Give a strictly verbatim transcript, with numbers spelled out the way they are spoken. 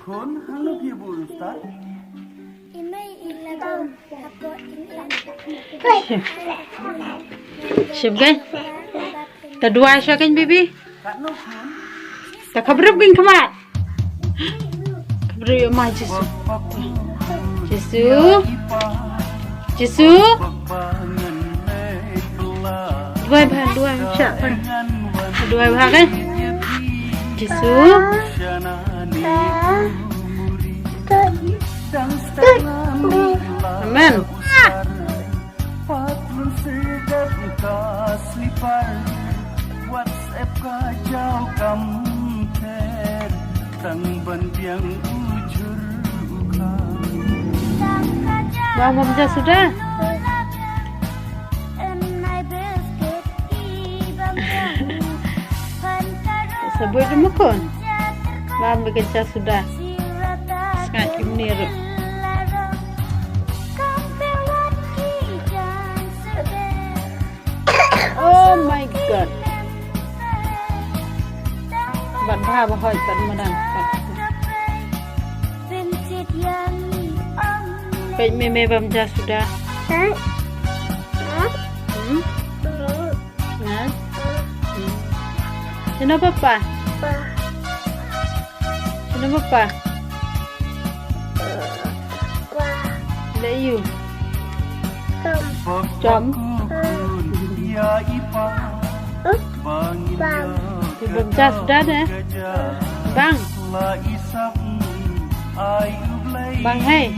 Shim kai. Ta duwai sha kai, baby. Ta khabrup kai khmat. Khabrup ïa ma Jisu. Jisu. Jisu. Duwai bha, duwai sha kai. Duwai bha kai. Jisu. Amen. Bang bam ja suda. Sabut de mukun. Bam bam ja suda. Sngap kim ni ru. Oh my God. Bat bha ba hoi bat madan. Peit me me bam ja suda. Hmm? Nga? Hmm. Sino papa? Sino papa? Le yu. Chom. Bam ja suda de. Bang. Bang hai.